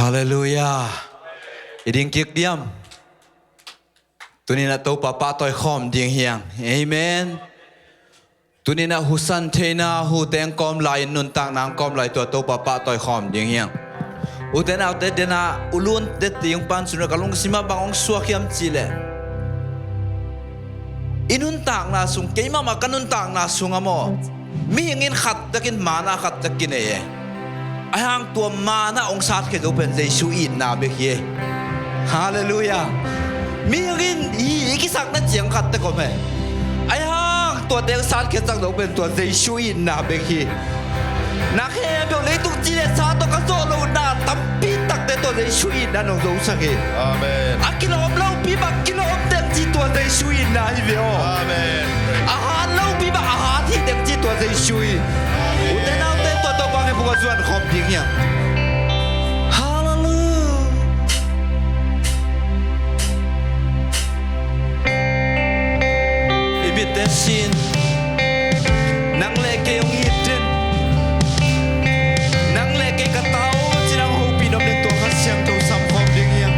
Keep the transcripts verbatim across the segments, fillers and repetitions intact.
Halleluiah. I ding kik diam. Tuninah Topa pahtawi khawm ding hiang. Amen. Tuninah husan theina, huteng kawm lai in nuntakna ang kawm lai tua Topa pahtawi khawm ding hiang. Ute naute, denah ulun det ding pan sunah ka lungsimah bang hong suak hiam cihleh, i nuntakna sung, keimahmah ka nuntakna sung a maw, mihing in khat takin mana khat takin ei e. Ahi hang tua mana hong satkhia zo pen Jesu itna bek hi. Halleluiah. Mihing in i, i kisakna ciang khat tak om e. Ahi hang tua teng satkhia cak zo pen tua Jesu itna bek hi. Na khe beuh leitung ci le sa tawh ka zawh lohna tampi takte tua Jesu itna nong zosak hi. Amen. A kilawm lopi bang kilawm deng ci tua Jesu itna hi ve aw. Amen. A hat lopi bang a hat hi deng ci tua Jesu hi. Ute naute, tua Topa kiang buk a zuan khawm ding hiang. Halleluiah. I mitte sin, nang le kei hong it den. Nang le kei ka ta aw ci nang hopih nop den, tua Kha Siangtho sam khawm ding hiang.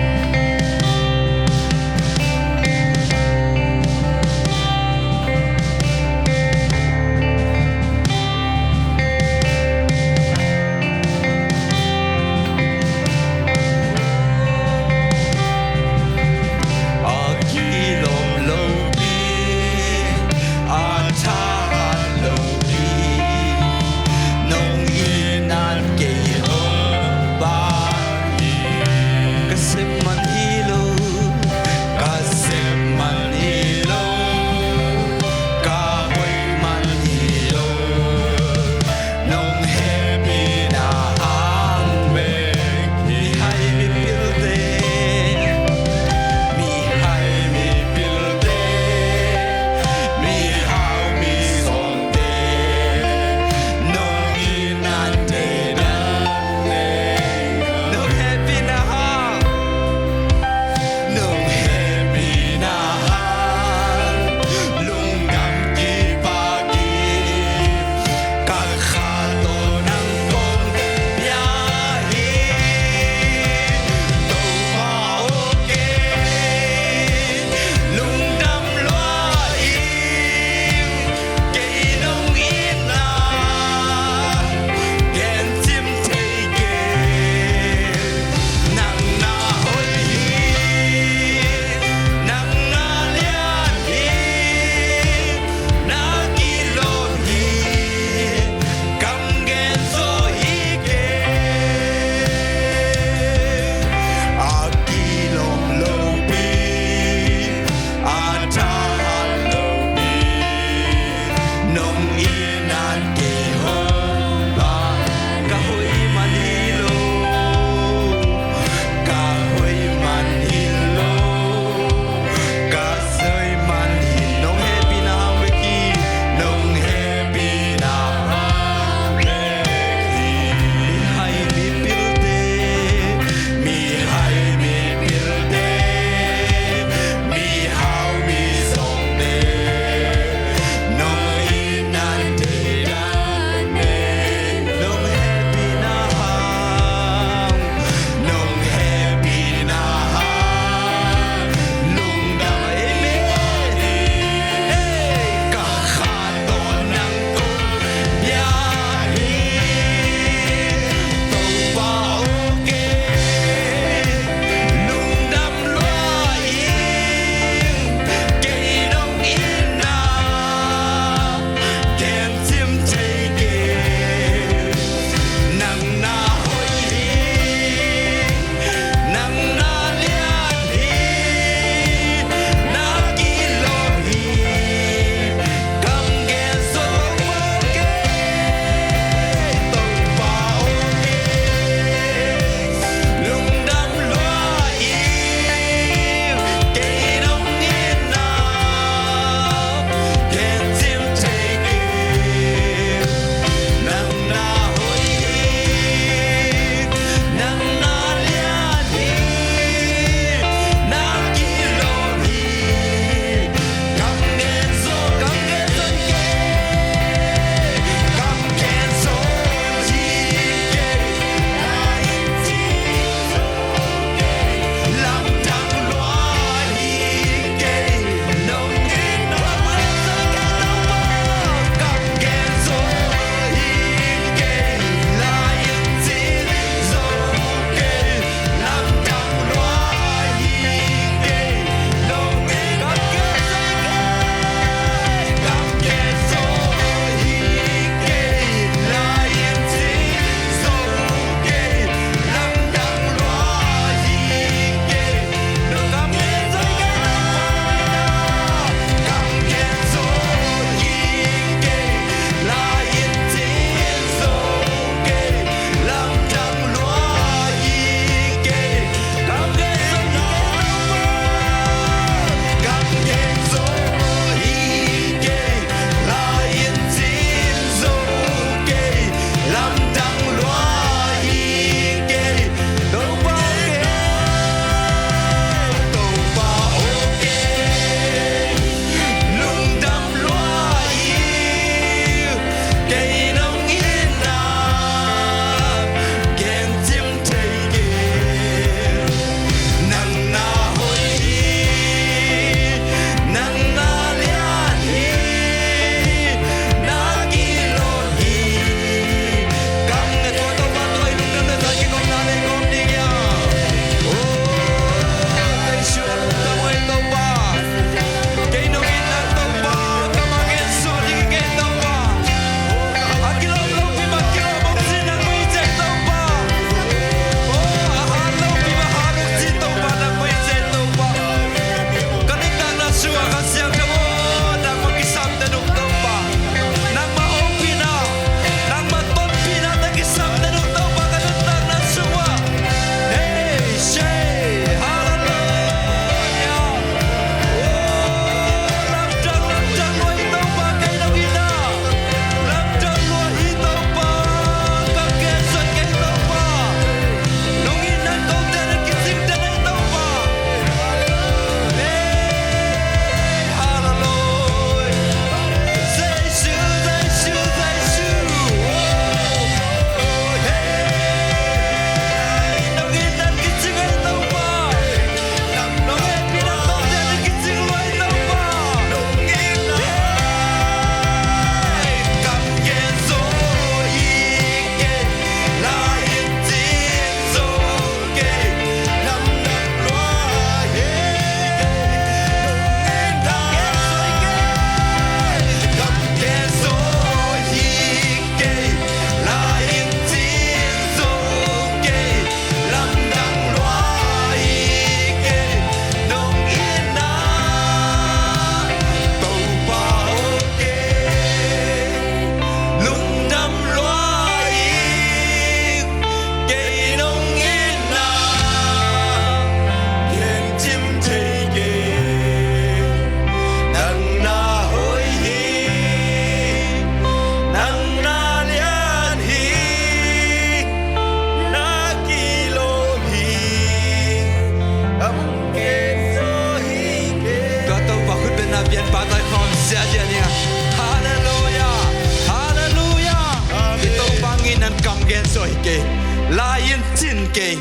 kei.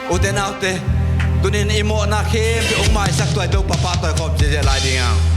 Ute naute, tunin i mawhna khempeuh hong maisak tuai Topa pahtawi khawm ziahziah lai ding a.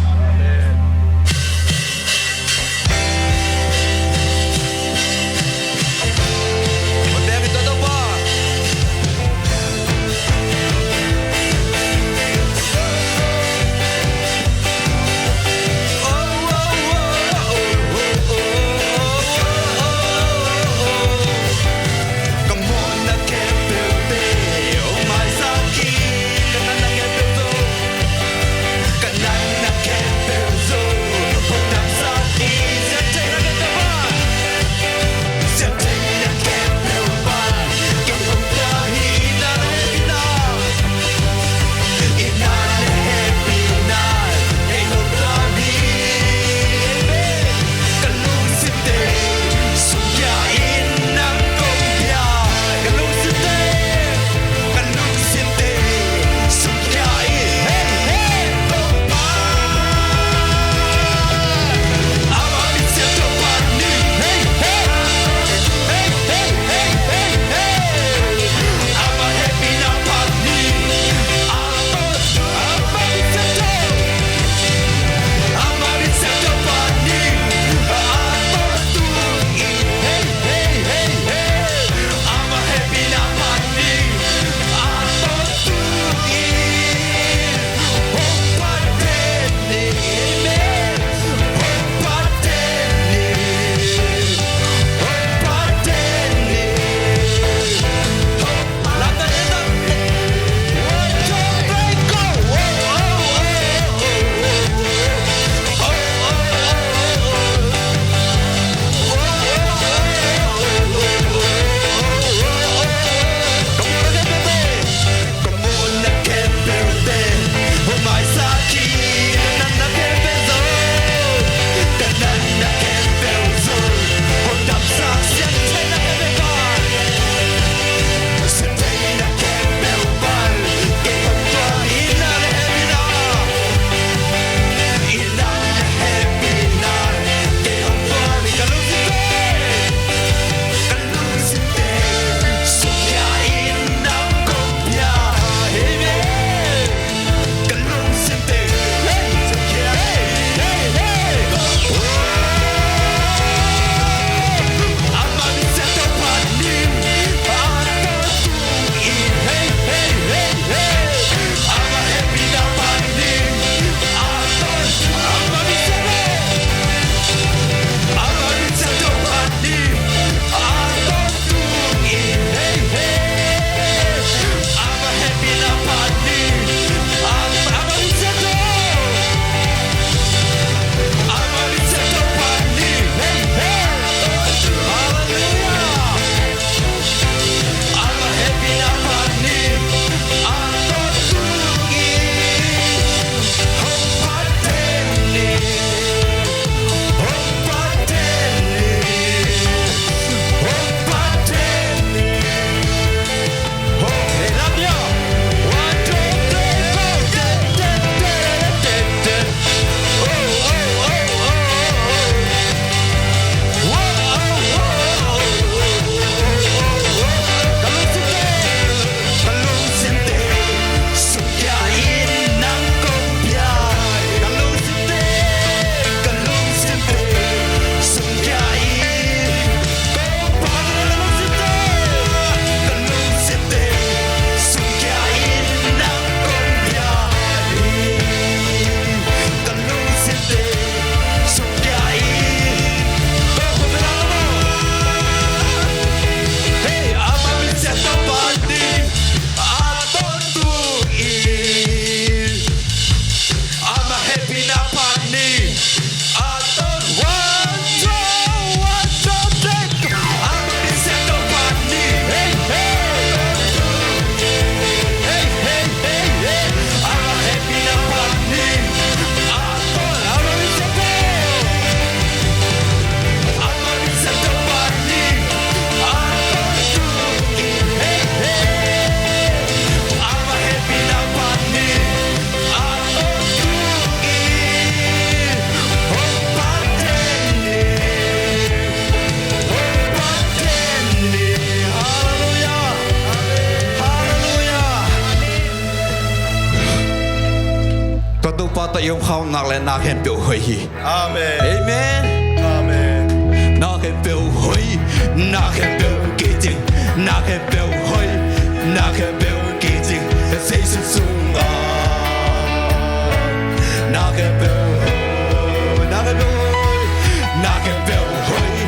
Tawh i om khawm nak leh na khempeuh hoih hi. Amen. Amen. Amen. Na khempeuh hoih, na khempeuh kicing, na khempeuh hoih, na khempeuh kicing. Jesu sungah na khempeuh hoih, na khempeuh hoih, na khempeuh hoih,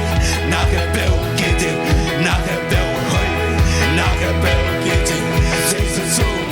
na khempeuh kicing, na khempeuh hoih, na khempeuh kicing. Jesu sungah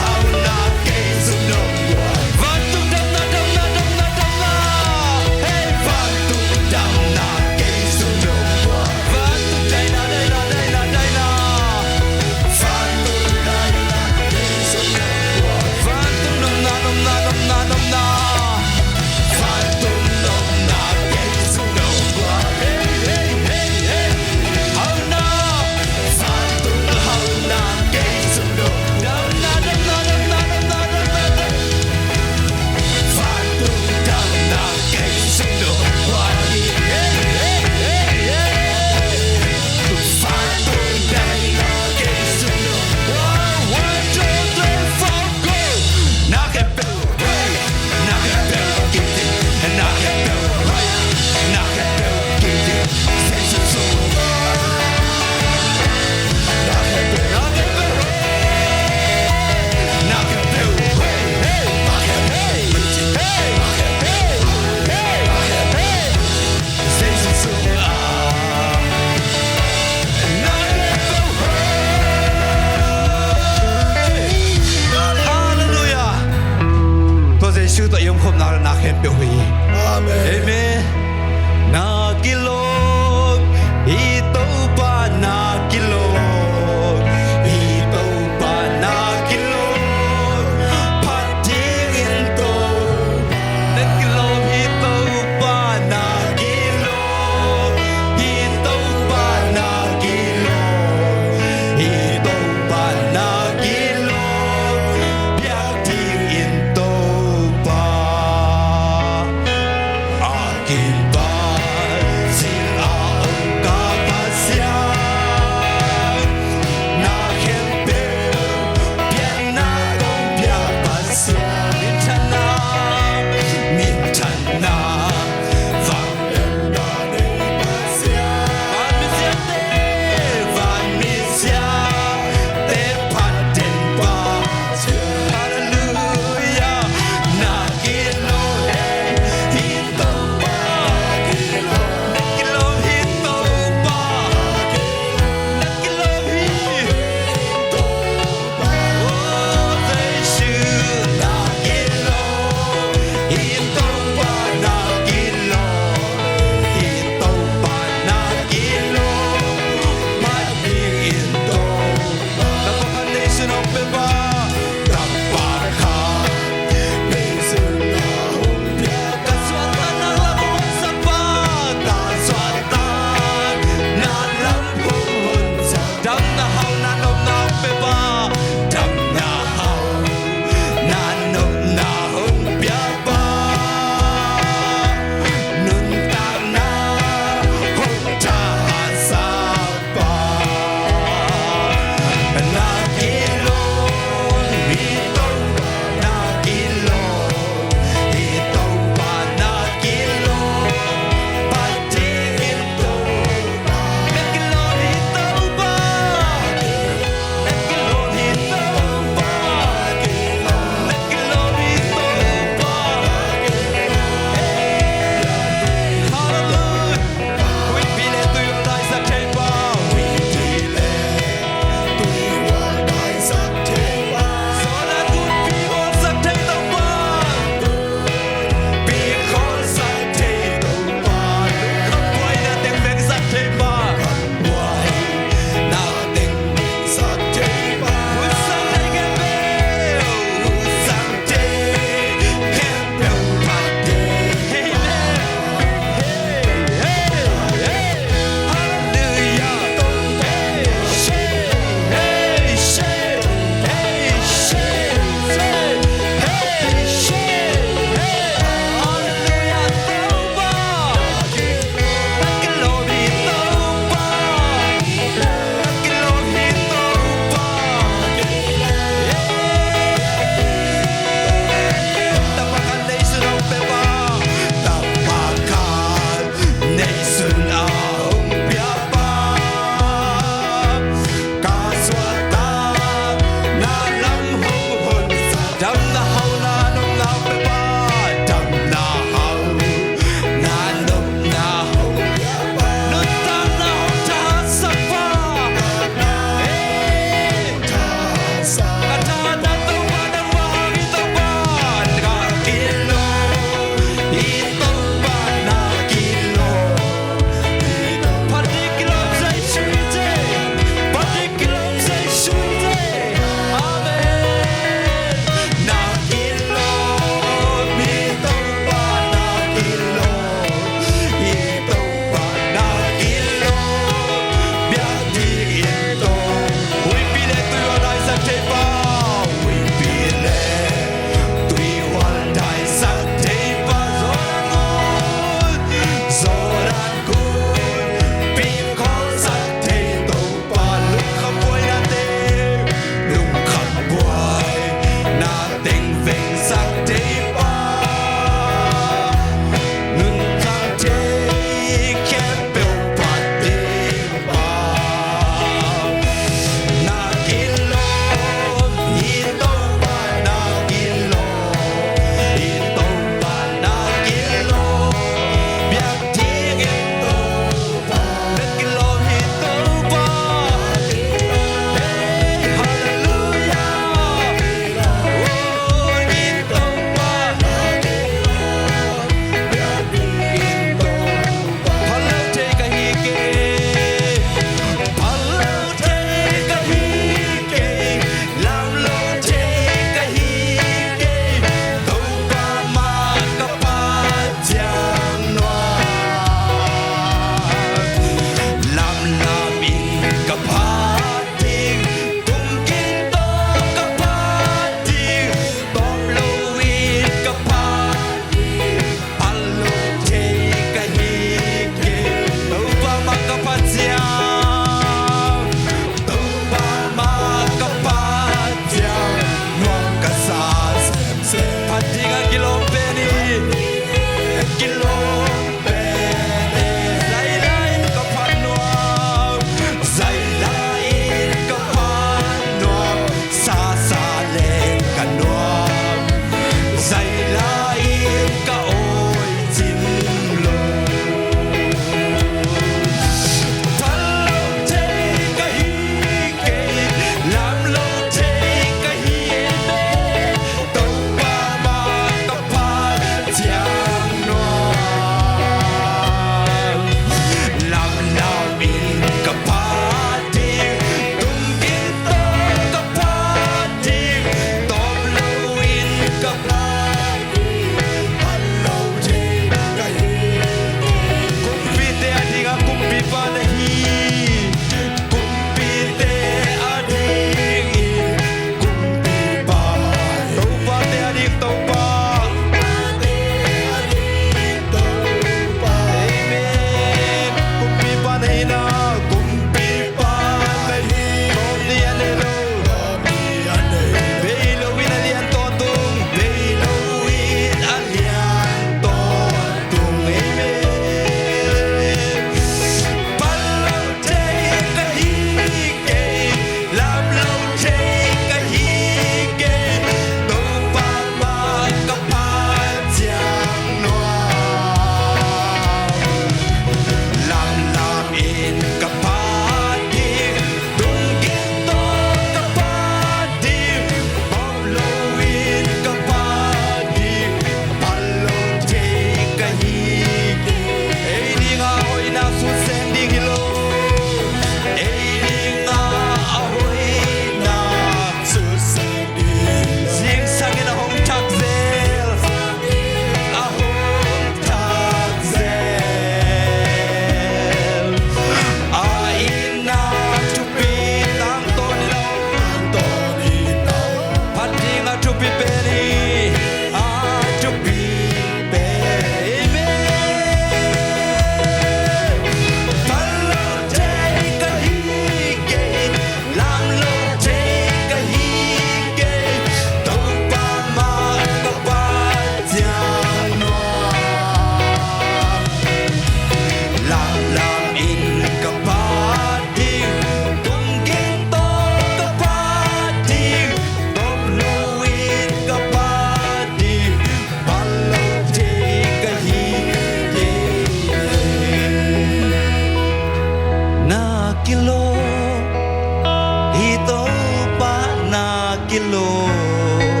kilawm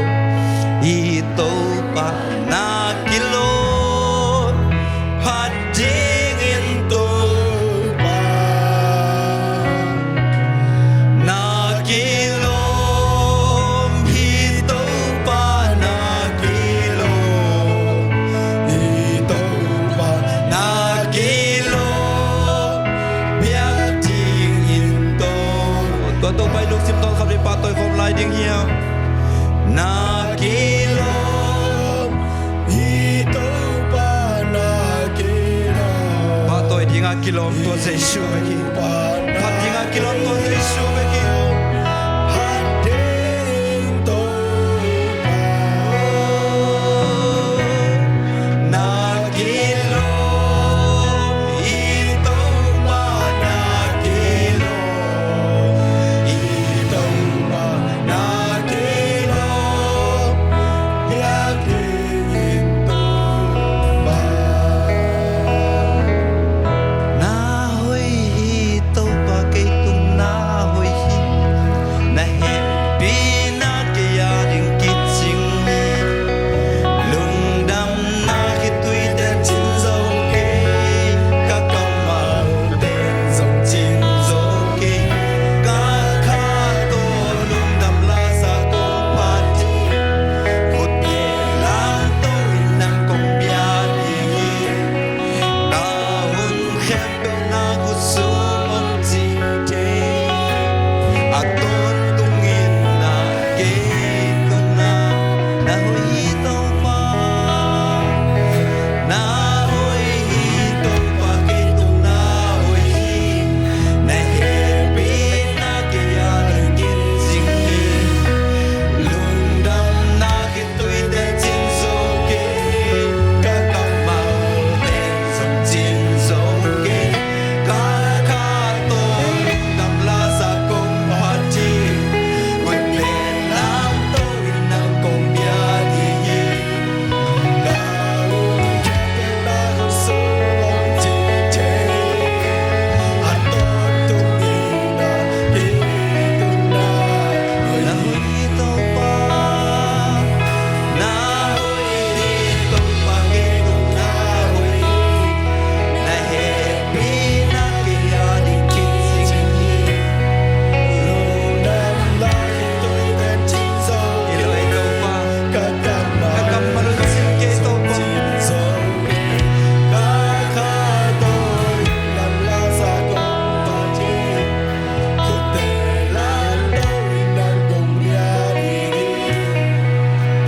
hi Topa, na kilawm phat dingin Topa, na kilawm hi Topa, na kilawm hi Topa, na kilawm biak dingin Topa. Tua Topa i lungsim tawng khat vei pahtawi khawm lai ding hiam? Na kilawm hi Topa, na kilawm. Pahtawi dinga kilawm tua Jesu bek hi. Phat dinga kilawm tua Jesu bek hi. Phat ding Topa, na kilawm hi Topa, na kilawm hi Topa, na kilawm biak dingin Topa. Na hoih hi Topa, kei tung na hoih hi. Na hehpihna kei a ding kicing hi. Lungdamna khitui teh cin zo kei, ka kammal teh zong cin zo kei. Ka kha tawh lungdam la sa kong phat hi. Khutte lamto in nang kong bia ding hi. Ka hun khempeuh na khutsung om cih thei. A tawntungin na kei tungah na hoih hi Topa. Na hoih hi Topa, kei tung na hoih hi. Na hehpihna kei a ding kicing hi. Lungdamna khitui teh cin zo kei, ka kammal teh zong cin zo kei. Ka kha tawh lungdam la sa kong phat hi. Khutte lamto in nang kong bia ding hi. Ka hun khempeuh na khutsung om cih thei. A tawntungin na kei tungah na hoih hi Topa. Na hoih hi Topa, kei tung na hoih hi. Na hehpihna kei a ding kicing hi. Lungdamna khitui teh cin zo kei, Topa. Ka kammal teh cin zo kei, Topa. Ka kha tawh lungdam la sa kong phat hi. Khutte lamto in nang kong bia ding hi.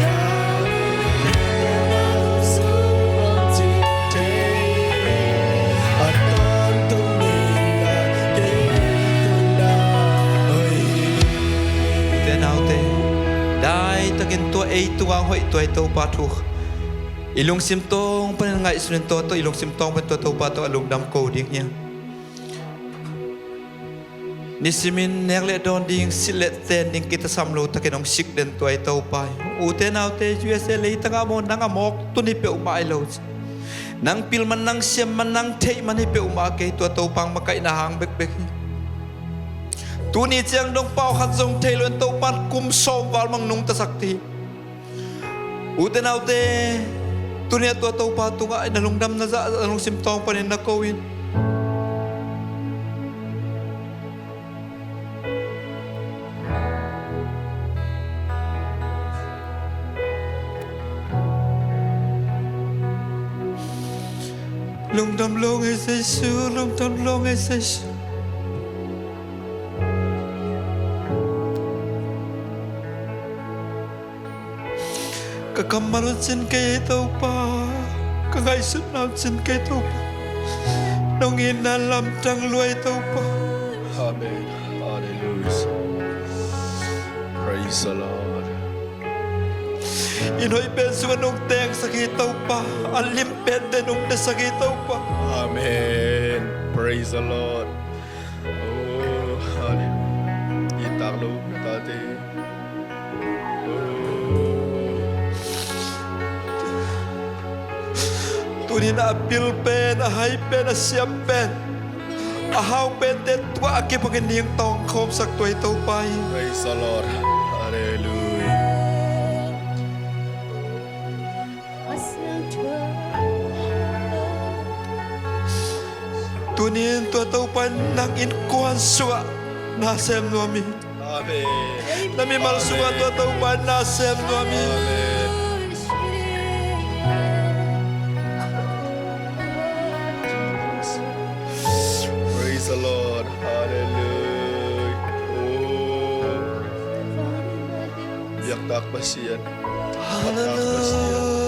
Ka hun khempeuh na khutsung om cih thei. A tawntungin na kei tungah na hoih hi. Ute naute, daitakin tua ei tungah hoih tua i Topa thu i lungsim tawng panin ngaihsunin, tua tawh i lungsim tawng panin tua Topa tawh a lungdam ko ding hi. Nisimin nek le dawn ding, silh le ten ding kitasam lo takin hong sik den tua i Topa hi. Ute naute, U S A leitangah maw, nang a mawk tuni peuhmah hi lo ci. Nang pil man, nang siam man, nang theih man hi peuhmah kei, tua Topa makaihna hang bekbek hi. Tuni ciang dong pau khat zong thei lo in Topa in kum sawm val mang nungtasak ding hi. Ute naute, tuni a tua Topa tungah na lungdam na zah, na lungsim tawng panin na ko in. Lungdam lo ing ei Jesu, lungdam lo ing ei Jesu. Ka kammal un cin kei, Topa. Ka ngaihsutna un cin kei, Topa. Nong itna lamdang lua hi, Topa. Amen. Hallelujah. Praise the Lord. Inn hoih pen sungah nong tengsak hi, Topa. A lim pente nong nesak hi, Topa. Amen. Praise the Lord. Oh, hallelujah. Inn tak lo na tate. Tuni-in a pil pen, a hai pen, a siam pen, a hau pente tua a kipakin ning tawng khawmsak tua i Topa hi. Praise the Lord. Halleluiah. Tunin tua Topa in nang innkuan sungah na sem nuam hi. Amen. Na mimal sungah tua Topa in na sem nuam hi. Amen. Praise the Lord. Hallelujah. Oh. Biaktak Pasian. Biaktak Pasian.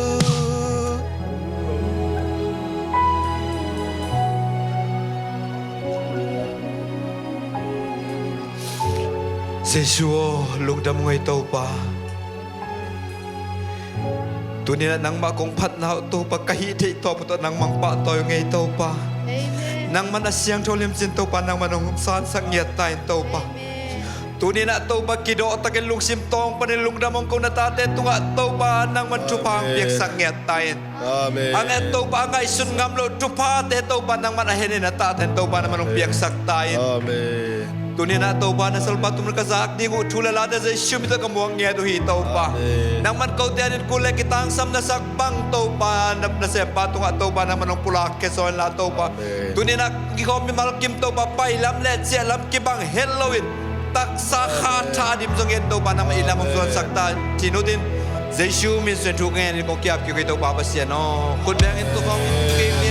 Jesu aw, lungdam ung ei Topa. Tuninah nangmah kong phatna uh Topa, ka hih theih tawh putawh nangmah pahtawi ung ei Topa. Amen. Nangman a siangtho limcin Topa, nangman hong sansak ngiat ta in Topa. Amen. Tuninah Topa, kidawh takin lungsim tawng panin lungdam hong ko na tate tungah Topa, nangman thupha hong piaksak ngiat ta in. Amen. A nget Topa, a ngaihsun ngam loh thuphate Topa, nangman a henin a tahten Topa, nangman hong piaksak ta in. Amen. Tuninah Topa, na salpa tumna ka zak ding uh thu le late Jesu min tawh ka muak ngiat uh hi Topa. Amen. Nangman kote adingin kul le kitangsam na sak bang Topa, na, na sempa tungah Topa, nangman hong pulak khia zaw inla Topa. Amen. Tuninah kikhawm mimal kim Topa, pailam le ciahlam kibang het loin taksa kha tha dim zongin Topa, nangmah i lam hong zuansak ta in. Cih nutin Jesu min suang thu ngenin kong kiap kik uh hi Topa Pasian aw. Khut bengin tua khawng in kik ni